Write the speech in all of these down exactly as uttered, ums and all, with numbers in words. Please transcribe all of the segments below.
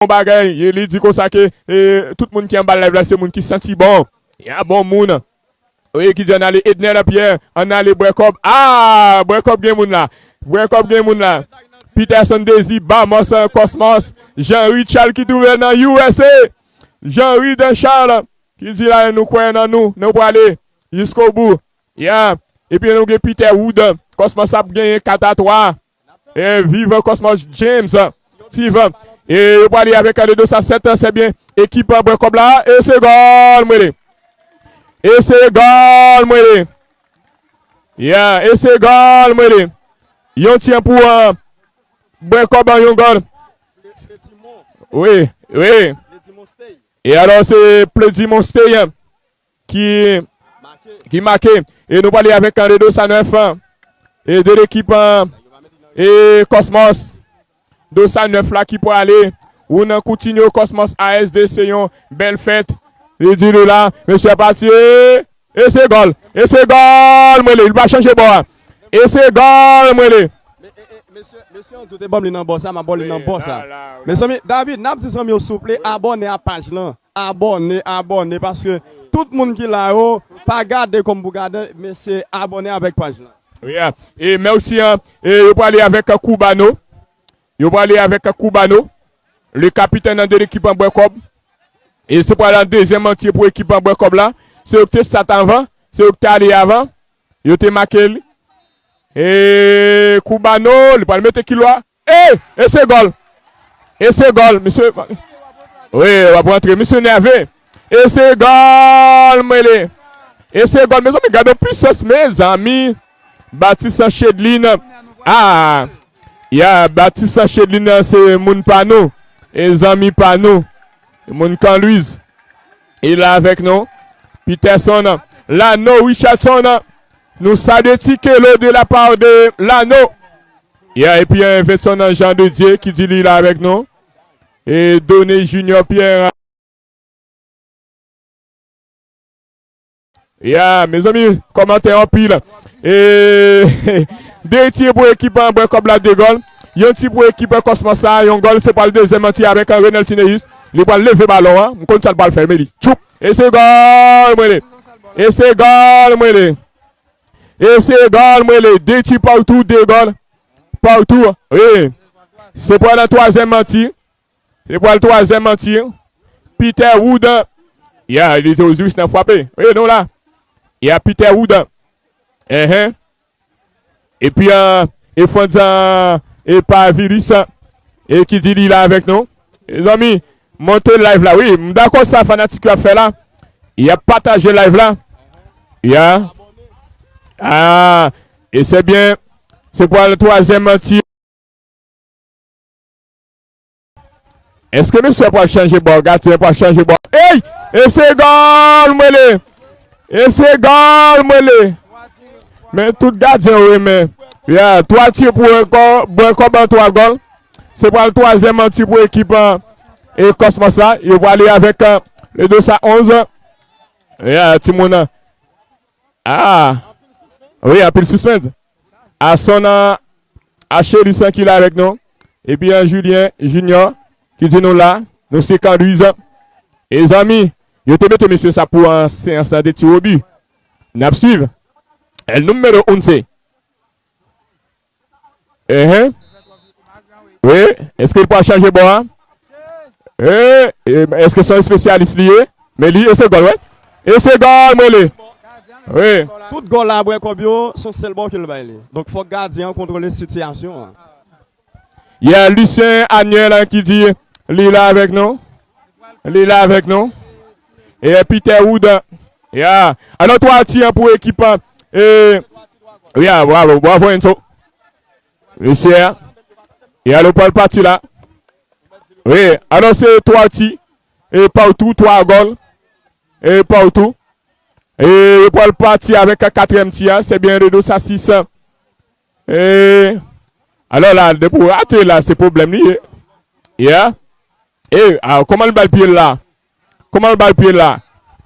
Bon bagay, e li di konsa ke, e, tout moun ki anba live la, se moun ki santi bon. Ya bon moun. Wi, ki di ann ale Edner Lapierre, ann ale bwè kòb. Ah, bwè kòb gen moun la. Bwè kòb gen moun la. Peterson Désir, Bamos, Cosmos, Jean Richard ki twouve nan U S A. Jean Richard, ki di la nou kwè nan nou, nou prale jiskobou. Ya. Epi nou gen Peter Wood, Cosmos ap genyen kat a twa. E viv Cosmos James, Steven. E yo prale avèk Aldo sa sèt, se byen. Ekip an bwè kòb la, e se gòl mwen li. E se gòl mwen li. Ya, e se gòl mwen li. Yon ti an pou, uh, bwè kòb an yon gòl. Wi, wi. E alò se Pledi Monsteyan ki, ki make. E nou prale avèk Andre Dosanèf, e de lekip, e Cosmos. Dosanèf la ki prale. Ou nan Coutinho, Cosmos A S D, se yon bèl fèt. Li di li la, mesye pati. E se gòl. E se gòl, mwen li. Li pa chanje bò a. E se gòl, mwen li. Mesye, mesye, Andrew te ban m li nan bò sa, m ap ba w li nan bò sa. Mezanmi, David, n ap di zanmi yo souple, abòne a paj lan. Abòne, abòne, paske tout moun ki la yo, pa gade kòm pou gade, men se abòne avèk paj lan. Wi, a. E mèsi, an, e yo prale avèk Cubano. Yo prale avèk Cubano, le kapitèn an de lekip an bwè kòb. E se prale an dezyèm antye pou ekip an bwè kòb la. Se yo ki te stat avan, se yo ki te ale avan. Yo te make li. E Cubano, li pral mete kilo a. E, e se gòl. E se gòl, mesye. Wi, w ap rantre, mesye nève. E se gòl, mwen li. E se gòl, mezanmi, gade yon pisans, mezanmi. Baptiste Chedlin. Ah, ya, Baptiste Chedlin, se moun pa nou. E zanmi pa nou. Moun Kan Luiz. E la avèk nou. Peterson. Lano Richardson. Nou salye Ti Kelo de la part de Lano. Ya, epi, euh, Vetson Jean de Dieu ki di li la avèk nou. E Doné Junior Pierre. Ya, mezanmi, kòmantè anpil. E de ti pou ekip an bwè kòb la, de gòl. Yon ti pou ekip an Cosmos la, yon gòl, se pral dezyèm antye avèk Renel Tineus. Li pral leve balon an. M konn sa l pral fè, men li. Tchoup. E se gòl, mwen li. E se gòl, mwen li. E se gòl, mwen li. De ti partou, de gòl. Partou. Wi. Se pral nan twazyèm antye. Se pral twazyèm antye. Peter Wood. Ya, li te Osiris nan frape. Wi, nou la. Ya, Peter Wood. Enhen. Epi, euh, e Franz, euh, e pa Viris, euh, e ki di li la avèk nou. Mezanmi, monte live la. Wi, m dakò sa fanatik yo ap fè la. Y ap pataje live la. Ya. Ah, e se byen. Se pral twazyèm antye. Èske mesye pral chanje bò? Gadyen pral chanje bò. Ey! E se gòl, mwen li! E se gòl, mwen li! Men tout gadyen yo renmen. Ya, twa ti pou bwè kòb, bwè kòb an twa gòl. Se pral twazyèm an ti pou ekip an e Cosmos la. Yo prale avèk, euh, le de sa onz. Ya, timoun an. Ah! Wi, anpil sispann. Ason an, Achelisan ki la avèk nou. Epi an Julien Junior ki di nou la, nou se Kan Luiz. E zanmi, yo te mete mesye sa pou an seyans de ti wobi. N ap swiv. El número once. Enhen. Wi, èske l pral chanje bò a? E, e, èske se yon espesyalis li ye? Men li, e se gòl, wi. E se gòl, mwen li. Wi. Tout gòl la, bwè kòb yo, se yon sèl bò ke l bay li. Donk, fòk gadyen an kontwole sitiyasyon an. Yeah, Lucien Aniel, hein, ki di li la avèk nou. Li la avèk nou. E Peter Wood. Yeah. Alò, twa ti an pou ekip an. E, yeah, bravo, bravo, Enzo. Mesye, hein. E alò, pral pati la. Wi, alò, se twa ti. E partou, twa gòl. E partou. E yo pral pati avèk katriyèm ti a. Se byen, Redo sa sis. E, alò la, depi w rate la, se pwoblèm li ye. Yeah. E, a, kòman l bay pye l la? Kòman l bay pye l la?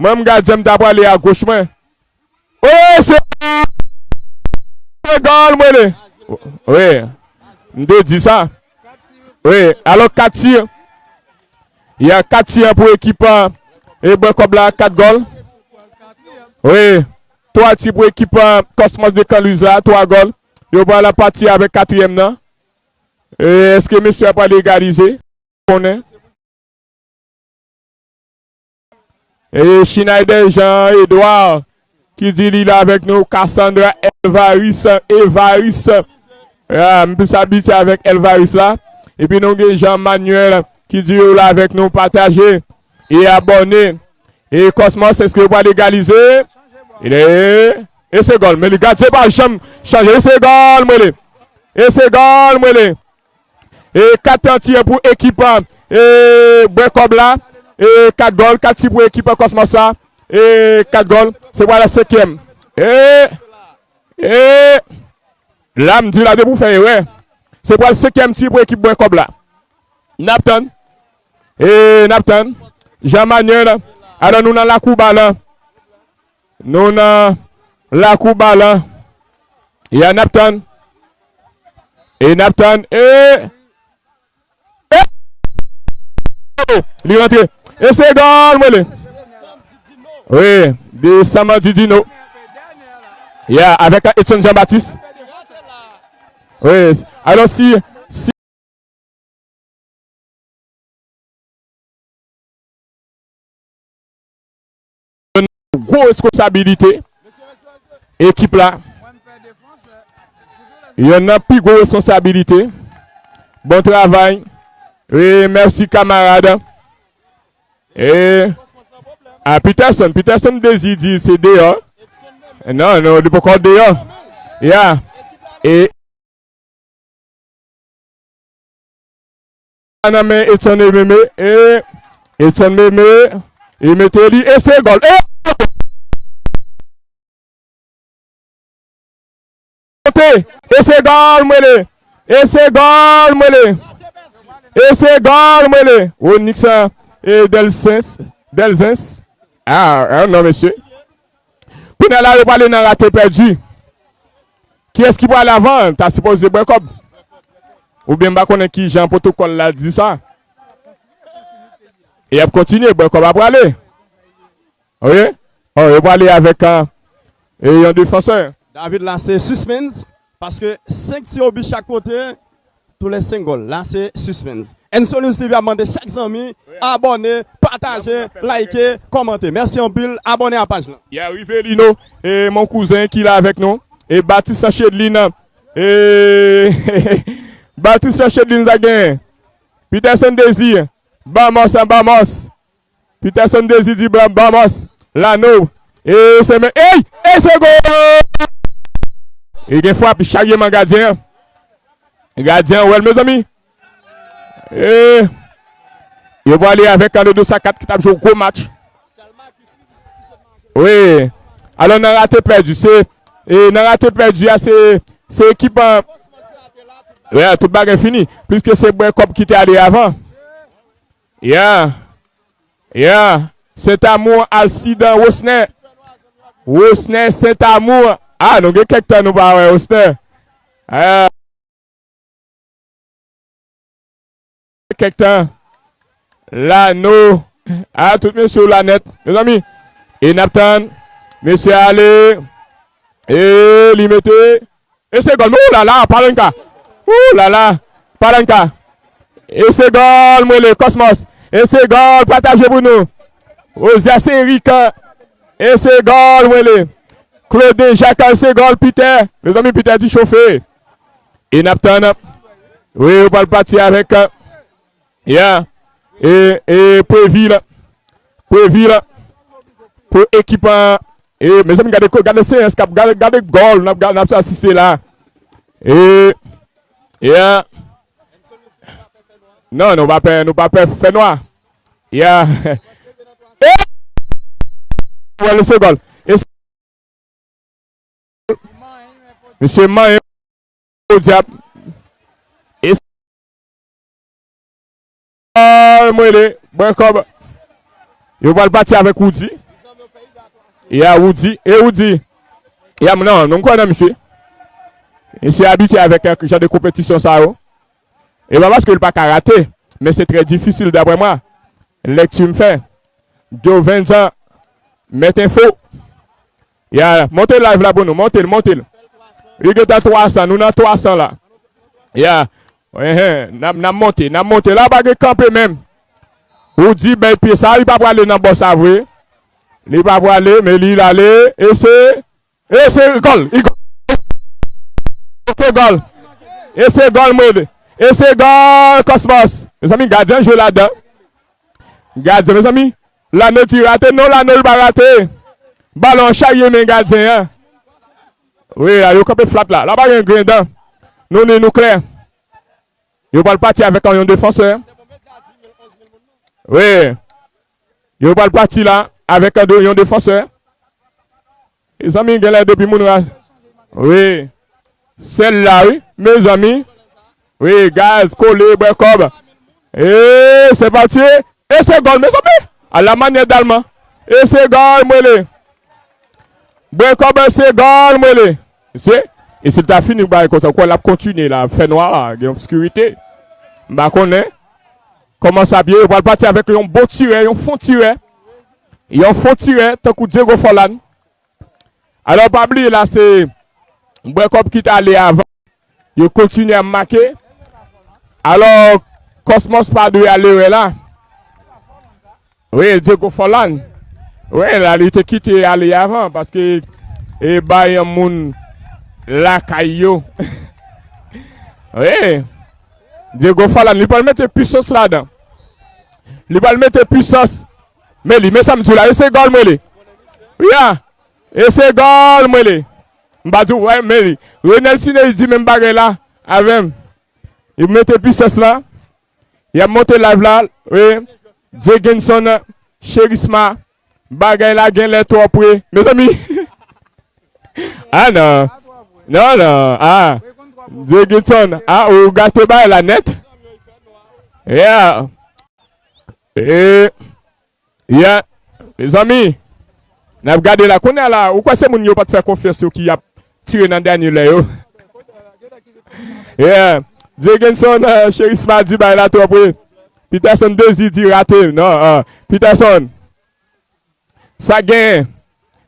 Mwen, m gadyen m ta prale agoch mwen. Wi, se, se gòl, mwen li. Wi. M te di sa. Wi, alò kat ti. Y a kat ti pou ekip, e, Bwè Kòb la, kat gòl. Wi. Twa ti pou ekip, e, Cosmos de Kanlwiz la, twa gòl. Yo pral pati avèk katriyèm nan. E, èske mesye a pral egalize? Konnen. E Schneider Jean Edouard ki di li la avèk nou. Cassandra Elvaris, Evaris. Ah, m plis abitye avèk Elvaris la. Epi nou gen Jean Manuel ki di yo la avèk nou. Pataje e abòne. E Cosmos, èske yo pral egalize? E, e se gòl. Men li, gadyen pa janm chanje. E se gòl, mwen li. E se gòl, mwen li. E kat ti pou ekip, e, Bwè Kòb la. E kat gòl, kat ti pou ekip Cosmos la. E kat gòl. Se pral senkyèm. E, e, la, m di la, depi w fè erè. Se pral senkyèm ti pou ekip Bwè Kòb la. N ap tann. E n ap tann. Jean Manuel. Alò, nou nan lakou bal la. Nou nan lakou bal la. Ya, n ap tann. E n ap tann. E, e, li rantre. E se gòl, mwen li. Wi, de Samandidino. Ya, avèk Edson Jean Baptiste. Wi, alò si, si gwo responsabilite ekip la. Youn nan pi gwo responsabilite. Bon travay. E mèsi kamarad. E a Peterson, Peterson Désir di se deyò. Non, non, li poko deyò. Ya. E nan men Edson Meme, e Edson Meme, e mete li, e se gòl. E e se gòl, mwen li. E se gòl, mwen li. E se gòl, mwen li. Onyx, e Delzens, Delzens. Ah, ah, non, mesye. Kounye a la, yo prale nan rate pèdi. Kiyès ki prale avan? Ta sipoze Bwè Kòb. Oubyen m pa konnen ki jan pwotokòl la di sa. E y ap kontinye, Bwè Kòb ap prale. Wi. Oh, yo prale avèk, e, e, yon defansè. David, la se suspens, paske senk ti obi chak kote, tou lè senk gòl. La se suspens. Enso News T V ap mande chak zanmi abòne, pataje, like, kòmante. Mèsi anpil, abòne a paj lan. Ya, Rivelino, e mon kouzen ki la avèk nou. E Baptiste Chedlin, e Baptiste Chedlin sa gen. Peterson Désir, Bamos, Bamos. Peterson Désir di blan, Bamos, Lano. E se men, ey! E se gòl! E gen frap, charyeman gadyen an. Gadyen an wè l, mezanmi. E yo prale avèk Ledo Sakat ki t ap jwe yon gwo match. Wi. Alò, nan rate pèdi, se, e nan rate pèdi a, se, se ekip an. Wi, tout bagay fini. Pliske se Bwè Kòb ki te ale avan. Ya. Ya. Sentamour, Alcidan, Wosner. Wosner, Sentamour. Ah, nou gen kèk tan nou pa wè Wosner. Ah. Kèk tan. Lano. Ah, tout mesye w la nèt. Mezanmi. E n ap tann. Mesye ale. E li mete. E se gòl. Oulala, Palenka. Oulala, Palenka. E se gòl, mwen li, Cosmos. E se gòl, pataje pou nou. Ozias Eric. E se gòl, mwen li. Claude Jacques, e se gòl, Peter. Mezanmi, Peter di chofe. E n ap tann. Wi, yo pral pati avèk. Ya. E, e Previl. Previl. Pou ekip an. E, mezanmi, gade, gade seyans k ap, gade, gade gòl n ap, n ap asiste la. E, ya. Non, nou pa pè, nou pa pè fè nwa. Ya. E, wè, se gòl. E Misye manyen podyab. E sa mwen li, Bwè Kòb. Yo pral pati avèk Woody. Ya Woody. E Woody. Ya, non, nou kwè nan misye. Misye abitye avèk, eh, jan de konpetisyon sa yo. E pa paske l pa ka rate, men se trè difisil daprè mwen. Lèkti m fè. Jovenza, mèt enfo. Ya, monte live la pou nou, monte l, monte l. Li gentan twa san, nou nan twa san la. Ya, enhen, n ap, n ap monte, n ap monte. La pa gen kanpe menm. Ou di bèl pye sa, li pa prale nan bò sa vre. Li pa prale, men li l ale, e se E se gòl, e gòl. E se gòl. E se gòl, mwen. E se gòl, Cosmos. Mezanmi, gadyen jwe ladan. Gadyen, mezanmi. Lano di rate, non, Lano li pa rate. Balon an charye men gadyen an. Wi, la, yo kanpe flat la. La pa gen grenn dan. Nou ni nou klè. Yo pral pati avèk yon defansè. Wi. Yo pral pati la avèk yon de-, yon defansè. Mezanmi, genlè depi moun ra. Wi. Sèl la, wi. Mezanmi. Wi, gaz, kole, bwè kòb. E, se pati. E se gòl, mezanmi. A la manyè dalman. E se gòl, mwen le. Bwè kòb, e se gòl, mwen le. Mesye, e si l ta fini bagay konsa, kwè l ap kontinye la, fè nwa la, gen obskirite. M pa konnen. Kòman sa ap ye, yo pral pati avèk yon bon tirè, yon fon tirè. Yon fon tirè, tankou Diego Forlan. Alò, pa bliye la, se Bwè Kòb ki t ale avan. Yo kontinye ap make. Alò, Cosmos pa dwe al erè la. Wi, Diego Forlan. Wi, la, li te kite ale avan, paske e bay yon moun lakay yo. Wi. Diego Forlan, li pral mete pisans ladan. Li pral mete pisans. Men li, men sa m di la, e se gòl mwen li. Wi, a. E se gòl mwen li. M pa di w, wè, men li. Renel Siney di menm bagay la avè m. Li mete pisans la. Y ap monte live la. Wi. Diegenson, Cherisma. Bagay la genlè twò pre. Mezanmi. Ah non. Non, non. Ah. Diegenson. Ah, ou gate bagay la nèt. Yeah. E, yeah. Mezanmi. N ap gade la. Kounye a la, ou kwè se moun yo pa t fè konfyans yo ki ap tire nan dènye lè yo? Yeah. Diegenson, euh, Cherisma di bay la twò pre. Peterson Désir di rate. Non, euh, Peterson. Sa gen.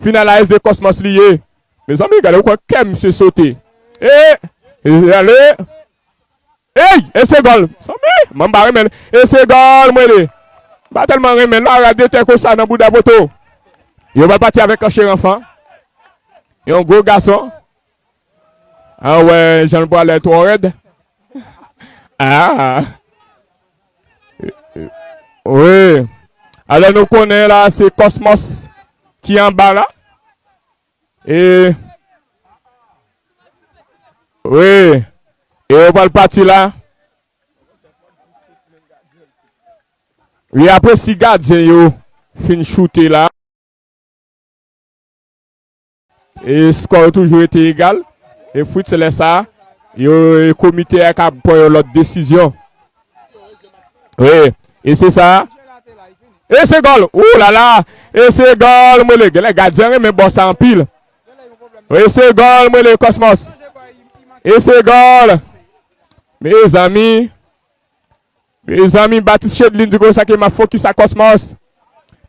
Final A S de Cosmos li ye. Mezanmi, gade ou kwè kè misye sote. E, e, ale. Ey, e se gòl. Mezanmi, mwen m pa renmen. E se gòl, mwen li. M pa tèlman renmen. La, rate tè konsa nan bouda poto. Yo pral pati avèk Anche Ranfan. Yon gwo gason. Ah wè, jan l prale twò rèd. Ah. Wi. Alò nou konnen la, se Cosmos ki anba la. E, wi. E yo pral pati la. Wi, apre si gadyen yo fin choute la. E skò yo toujou rete egal. E Fritz lè sa, yo, e komite a ka pran yon lòt desizyon. Wi, e se sa. E se gòl. Ou la la. E se gòl, mwen le. Genlè gadyen renmen bò sa anpil. E se gòl, mwen le, Cosmos. E se gòl. Mezanmi. Mezanmi, Batis Chedlin di konsa ke m ap fokis a Cosmos.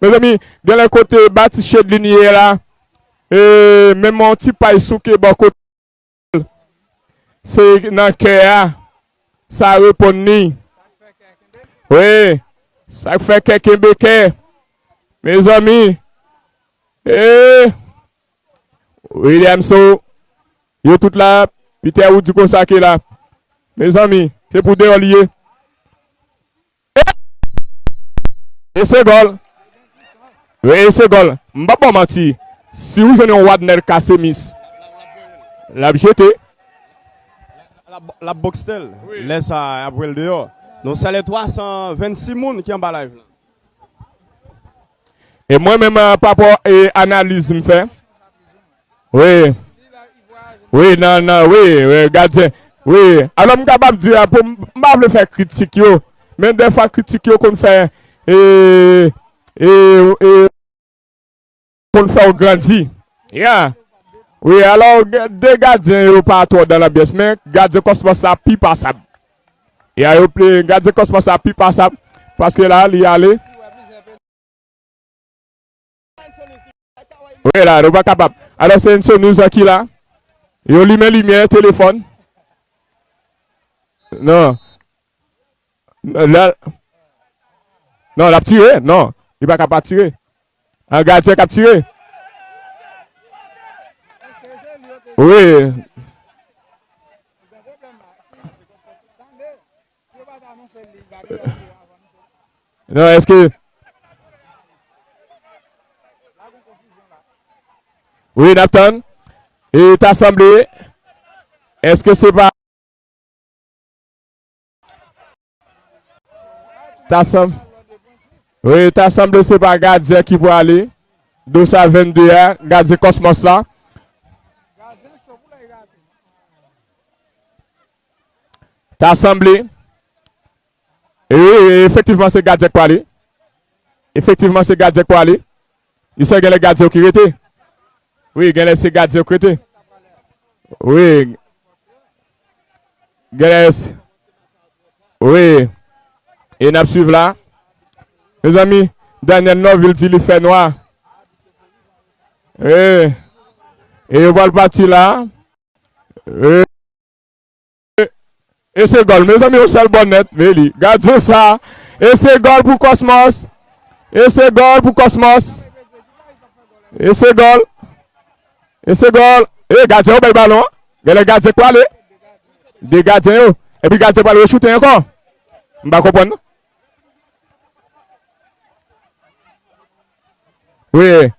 Mezanmi, genlè kote Batis Chedlin ye la. E, menm yon ti pay souke bò kote. Se nan kè a. Sa reponn li. Wi. Sa k fè kè kenbe kè. Mezanmi. E. Williamso. Yo tout la. Peter ou di konsa ke la. Mezanmi. Se pou deyò li ye. E se gòl. Wi, e se gòl. M p ap ba w manti. Si w jwenn yon Wadner Cacemis, l ap jete. L ap, l ap bòks tèl. Wi. Lè sa, y ap wè l deyò. Nou sèlè twa san vennsis moun ki anba live la. E mwen menm, eh, pa rapò, eh, analiz m fè. Wi. Wi, nan, nan, wi, wi, gadyen. Wi. Alò, m kapab di, ah, pou m, m pa vle fè kritik yo. Men dèfwa kritik yo konn fè, e, e, e, konn fè w grandi. Yeah. Wi, alò, de gadyen yo pa twò dan lanbyans, men gadyen Cosmos la pi pasab. Ya yo ple, gadyen Cosmos la pi pasab, paske la, li ale. Wi, la, nou pa kapab. Alò, se Insoumise ki la. Yo limen limyè telefòn. Non. La, non, l ap tire. Non, li pa ka pa tire. An gadyen k ap tire. Wi. Non, èske. Wi, n ap tann. E ta sanble. Èske se pa. Ta sanble. Wi, ta sanble se pa gadyen ki prale. Dos a vennde a, gadyen Kòsmòs la. Ta sanble. E, e, efektivman, se gadyen k prale. Efektivman, se gadyen k prale. Li sè gen lè gadyen yo ki rete. Wi, gen lè se gadyen yo ki rete. Wi. Gen lè s-, wi. E n ap swiv la. Mezanmi, Daniel Norville di li fè nwa. E, e yo pral pati la. E, e se gòl. Mezanmi, yon sèl bòn nèt. Men li. Gadyen sa. E se gòl pou Kòsmòs. E se gòl pou Kòsmòs. E se gòl. E se gòl. E gadyen yo bay balon an. Gen lè gadyen k prale. De gadyen yo. Epi gadyen pral rechoute ankò. M pa konprann non. Wi.